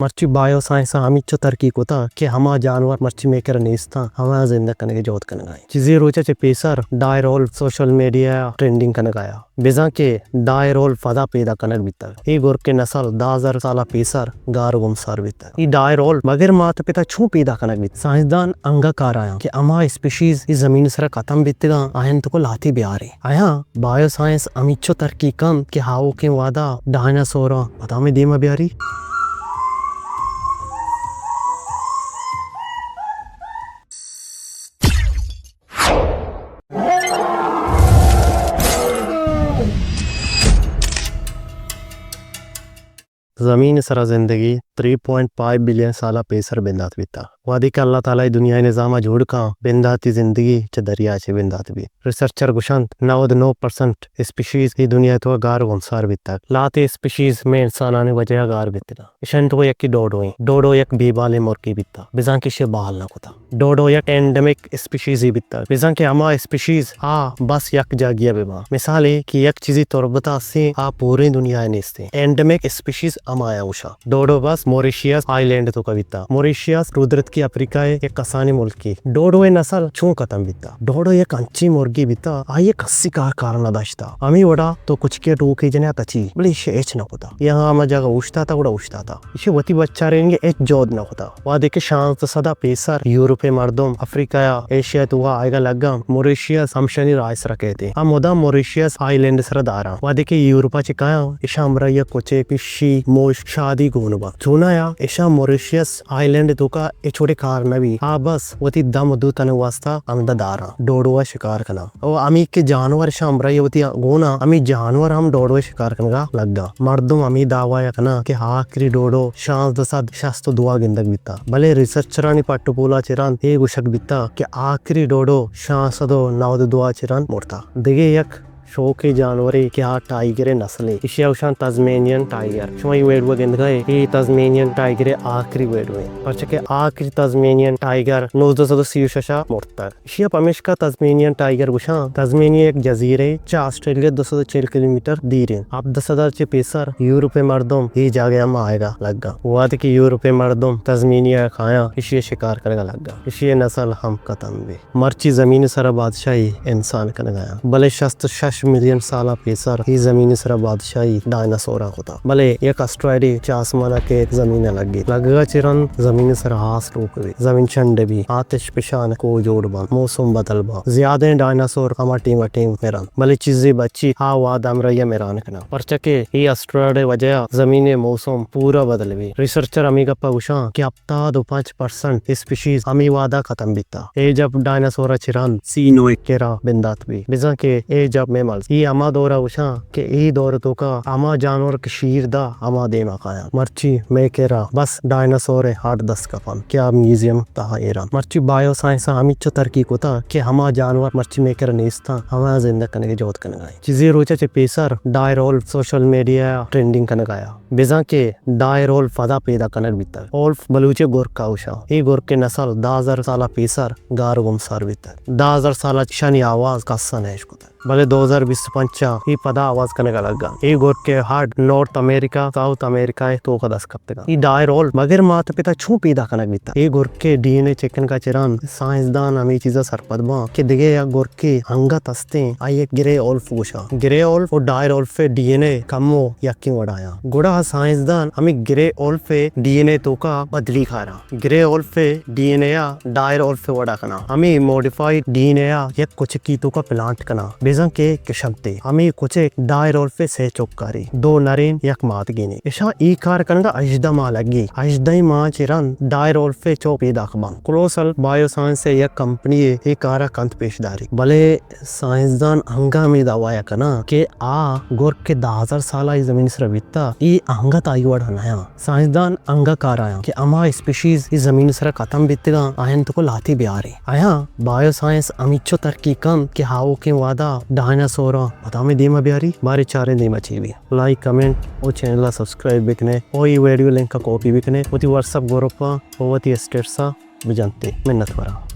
مرچی bio science ءَ ہمینچو ترقی کتا کہ ہما جانور مرچی مئے کرا نیستاں، ہما زندگ کنگ ءِ جہد کنگا انت۔ چیزے روچا چہ پیسر ڈائر اولف سوشل میڈیا ءَ ٹرینڈنگ کنگا ات۔ بزاں کہ ڈائر اولف پدا پیدا کنگ بیتگ۔ اے گرک ءِ نسل دہ ہزار سال ءَ پیسر گار ءُ گمسار بیتگ۔ اے ڈائر اولف بغیر مات ءُ پتا چوں پیدا کنگ بیت؟ سائنسدان انگہ کار آیاں کہ ہما اسپیشیز اے زمین ءِ سرا ختم بیتگاں، آیانی توکا لہتے بیاریں۔ آیاں بایو سائنس ہمینچو ترقی کنت کہ آؤکیں وہدا ڈائناسوراں پدا ہمے دیما بیاری۔ زمین ءِ سرا زندگی تھری پوائنٹ فائیو بلین سال ءَ پیسر بندات بیتا۔ وہدے کہ اللہ تعالیٰ اے دنیا ءِ نظام ءَ جوڑ کن، بنداتی زندگی چہ دریا ءَ چہ بندات بیت۔ ریسرچر گوشنت نود ءُ نو پرسنٹ اسپیشیز اے دنیا ءِ توکا گار ءُ گمسار بیتگ۔ لہتے اسپیشیز مئے انسانانی وجہ ءَ گار بیتگاں۔ ایشانی توکا یکے ڈوڈو انت۔ ڈوڈو یک بے بالیں مرگے بیتا، بزاں کہ ایشی ءَ بال نہ کتا۔ ڈوڈو یک اینڈیمک اسپیشیزے بیتگ، بزاں کہ ہما اسپیشیز آ بس یک جاگہے ءَ بہ باں۔ مثالے کہ یک چیزے تربت ءَ ہستیں، آ پوریں دنیا ءَ نیستیں۔ اینڈیمک اسپیشیز ہمایاں گوشاں۔ ڈوڈو بس موریشیس آئی لینڈ ءِ توکا بیتا۔ موریشیس رودرتکی افریقہ ءِ یک کسانیں ملکے۔ ڈوڈو ءِ نسل چوں ختم بیتا؟ ڈوڈو یک انچیں مرگے بیتا، آئی ءَ کسی کار کار نہ داشتا۔ ہمے وڑا تو کچکے ءَ ٹوکے جنے ءَ تچی، بلے ایشی ءَ ہچ نہ کتا۔ یا ہما جاگہ اوشتاتا، گڑا اوشتاتا۔ ایشی ءَ وتی بچارینگ ءَ ہچ جہد نہ کتا۔ وہدے کہ شانزدہ سد ءَ پیسر یورپ ءِ مردم افریقہ ءَ ایشیا ءِ توکا آیگا لگاں، موریشیس ہمشانی راہ ءِ سرا کیت۔ آ مدام موریشیس آئی لینڈ ءِ سرا داراں۔ وہدے کہ یورپ ءَ چہ کایاں، ایشاں ہمراہی ءَ کچک، پشی، موش، شادی گون باں۔ چونایا ایشاں موریشیس آئی لینڈ ءِ توکا ہچ وڑیں کار نہ بی۔ آ بس وتی دم ءُ دو تن ءِ واستا ہمدا داراں، ڈوڈو ءَ شکار کناں۔ او ہمے کہ جانور ایشاں ہمراہی ءَ وتی گوناں، ہمے جانور ہم ڈوڈو ءِ شکار کنگا لگاں۔ مردم ہمے دعوی ءَ کناں کہ آخری ڈوڈو شانزدہ سد شست ءُ دو ءَ گندگ بیتا، بلے ریسرچرانی پٹ ءُ پولا چہ رند اے گوشگ بیتا کہ آخری ڈوڈو شانزدہ سد ءُ نود ءُ دو ءَ چہ رند مرتا۔ دگہ یک شوکیں جانورے کہ آ ٹائیگر ءِ نسلے، ایشی ءَ گوشاں تزمینین ٹائیگر۔ شما اے ویڈیو ءَ گندگا ئے، اے تزمینین ٹائیگر ءِ آخری ویڈیو انت، پرچا کہ آخری تزمینین ٹائیگر نوزدہ سد ءُ سی ءُ شش ءَ مرتگ۔ ایشی ءَ پمیشکا تزمینین ٹائیگر گوشاں۔ تزمینیا یک جزیرے، چہ آسٹریلیا دو سد ءُ چل کلومیٹر دیر انت۔ ہبدہ سد ءَ چہ پیسر یورپ ءِ مردم اے جاگہ ءَ ہم آیگا لگاں۔ وہدے کہ یورپ ءِ مردم تزمینیا ءَ کایاں، ایشی ءِ شکار کنگا لگاں، ایشی ءِ نسل ہم ختم بی۔ مرچی زمین ءِ سرا بادشاہی انسان کنگا انت، بلے شست ءُ شش ملین سال ءَ پیسر اے زمین ءِ سرا بادشاہی ڈائناسوراں کتا۔ بلے یک اسٹرائیڈے چہ آسمان ءَ کیت، زمین ءَ لگیت۔ لگگا چہ رند زمین ءِ سرا آس ٹوک بیت، زمین چنڈ بیت، آتش پشان کوہ جوڑ بنت، موسم بدل بنت۔ زیادہیں ڈائناسور ہما ٹیم ءَ ٹیم مرنت، بلے چیزے بچی آ وہد ءِ ہمراہی ءَ مران کناں، پرچا کہ اے اسٹرائیڈ ءِ وجہ ءَ زمین ءِ موسم پورا بدل بیت۔ ریسرچر ہمے گپ ءَ گوشاں کہ ہپتاد ءُ پنچ پرسنٹ اسپیشیز ہمے وہد ءَ ختم بیتا۔ ایج آف ڈائناسور ءَ چہ رند سی نوے ءِ کرا بندات بی۔ بزاں کہ ایج آف میملز، اے ہما دور ءَ گوشاں کہ اے دور ءِ توکا ہما جانور کہ شیر دا، ہما دیما کایاں۔ مرچی مئے کرا بس ڈائناسور ءِ ہڈ دست کپنت کہ آ میوزیم تہا ایر انت۔ مرچی بایو سائنس ءَ ہمینچو ترقی کتا کہ ہما جانور مرچی مئے کرا نیستاں، ہما زندگ کنگ ءِ جہد کنگا انت۔ چیزے روچ ءَ چہ پیسر ڈائر اولف سوشل میڈیا ءَ ٹرینڈنگ کنگا ات۔ بزاں کہ ڈائر اولف پدا پیدا کنگ بیتگ۔ اولف بلوچی ءَ گرک ءَ گوشاں۔ اے گرک ءِ نسل دہ ہزار سال ءَ پیسر گار ءُ گمسار بیتگ۔ دہ ہزار سال ءَ ایشانی آواز کس ءَ نہ اشکتگ، بلے دو ہزار بیست ءُ پنچ ءَ اے پدا آواز کنگ ءَ لگاں۔ اے گرک ءِ ہڈ نارتھ امریکہ، ساؤتھ امریکہ ءِ توک ءَ دست کپتگ انت۔ اے ڈائر اولف بغیر مات ءُ پت ءَ چوں پیدا کنگ بیتگ؟ اے گرک ءِ ڈی این اے چیک کنگ ءَ چہ رند سائنسدان ہمے چیز ءَ سرپد باں کہ دگہ یک گرکے انگت ہستیں، آئی ءَ گرے اولف گوشاں۔ گرے اولف ءُ ڈائر اولف ءِ ڈی این اے کمو یکیں وڑایاں۔ گڑا سائنسدان ہمے گرے اولف ءِ ڈی این اے توکا بدلی کاراں۔ گرے اولف ءِ ڈی این اے ءَ ڈائر اولف ءِ وڑا کناں۔ ہمے موڈیفائیڈ ڈی این اے ءَ یک کچکی توکا پلانٹ کناں، بزاں کہ کشنتے۔ ہمے کچک ڈائر اولف ءِ سے چک کاری، دو نریں یک مادگینے۔ اشاں اے کار کنگا ہژدہ ماہ لگی۔ ہژدہ ماہ چہ رند ڈائر اولف ءِ چک پیداک باں۔ کولوسل بایو سائنس ءِ یک کمپنی ءَ اے کارا کنت پیش داری۔ بلے سائنسدان انگہ ہمے دعوی ءَ کناں کہ آ گرک کہ دہ ہزار سال ءَ اے زمین سرا بیتا، اے انگت آئی وڑا نیاں۔ سائنسدان انگہ کار آیاں کہ ہما اسپیشیز اے زمین سرا ختم بیتگاں، آیانی توکا لہتے بیاریں۔ آیاں بایو سائنس ہمینچو ترقی کنت کہ آؤکیں وہدا ڈائناسوراں پدا ہمے دیما بیاری۔ باریں چاریں دیما چی بی۔ لائک، کمنٹ ءُ چینل ءَ سبسکرائب بکنے ءُ اے ویڈیو لنک ءَ کاپی بکنے، وتی واٹس ایپ گروپ ءَ ءُ وتی اسٹیٹس ءَ بجنتے۔ منت وار آں۔